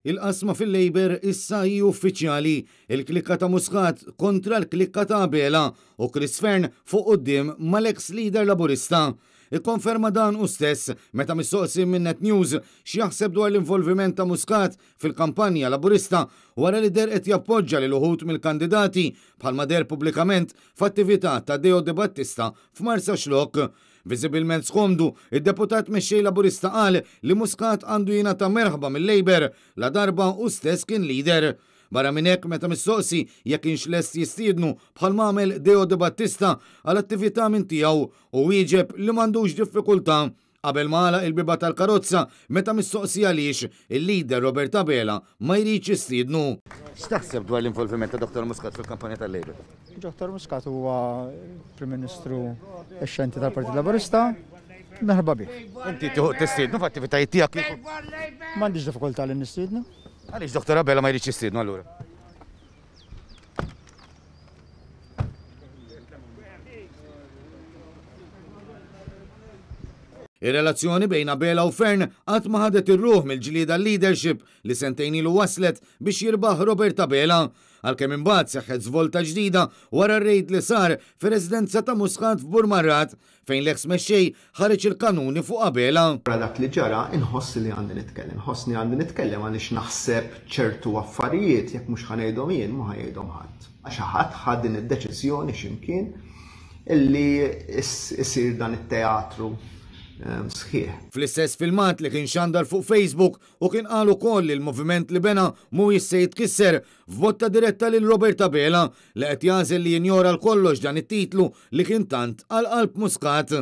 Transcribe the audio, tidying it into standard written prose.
Il-qasma fil-Labour issa hi uffiċjali, il-klikka ta' Muscat kontra l-klikka ta' Abela u Chris Fearne fuq quddiem mal-eks leader Laburista. Ikkonferma dan hu stess meta mistoqsi minn Net News x'jaħseb dwar l-involviment ta' Muscat fil-kampanja Laburista wara li deher qed jappoġġa lil uħud mill-kandidati bħalma deher pubblikament f'attività ta' Deo De Battista f'Marsaxlokk. Viżibilment skomdu, id-Deputat Mexxej Laburista qal li Muscat għandu jingħata merħba mil-Labour ladarba hu stess kien leader. Barra minn hekk, meta mistoqsi jekk kienx lest jistiednu bħal m'għamel Deo De Battista għal attività minn tiegħu, hu wieġeb li m'għandux diffikultà. Qabel ma għalaq il-bieba tal-karozza meta mistoqsi għaliex il-leader Robert Abela ma jridx jistiednu. X'taħseb dwar l-involviment ta' Dottor Muscat fil-kampanja tal-Labour? Dottor Muscat huwa Prim Ministru exxenti tal-Partit Laburista, merħba bih. Inti tistiednu f'attivitajiet tiegħek kieku? M'għandix diffikultà li nistiednu. Għaliex Dottor Abela ma jridx jistiednu allura? Ir-relazzjoni bejn Abela u Fearne qatt ma ħadet ir-ruħ mill-ġlieda għal-leadership li sentejn ilu wasslet biex jirbaħ Robert Abela. Għalkemm imbagħad seħħet żvolta ġdida wara r-rejd li sar fir-residenza ta' Muscat f'Burmarrad fejn l-eks mexxej ħareġ il-kanuni fuq Abela. Wara dak li ġara, inħoss li għandi nitkellem. Inħossni għandi nitkellem għaliex naħseb ċertu affarijiet jekk mhux ħa ngħidhom jien mhu ħa jgħidhom ħadd. Għax xi ħadd ħa din id-deċiżjoni xi mkien illi isir dan it-teatru ehm, sħiħ. Fl-istess filmat li kien xandar fuq Facebook u kien qal ukoll li l-moviment li bena mhuwiex se jitkisser f'botta diretta lil Robert Abela li qed jagħżel li jinjora għal kollox dan it-titlu li kien tant għal qalb Muscat.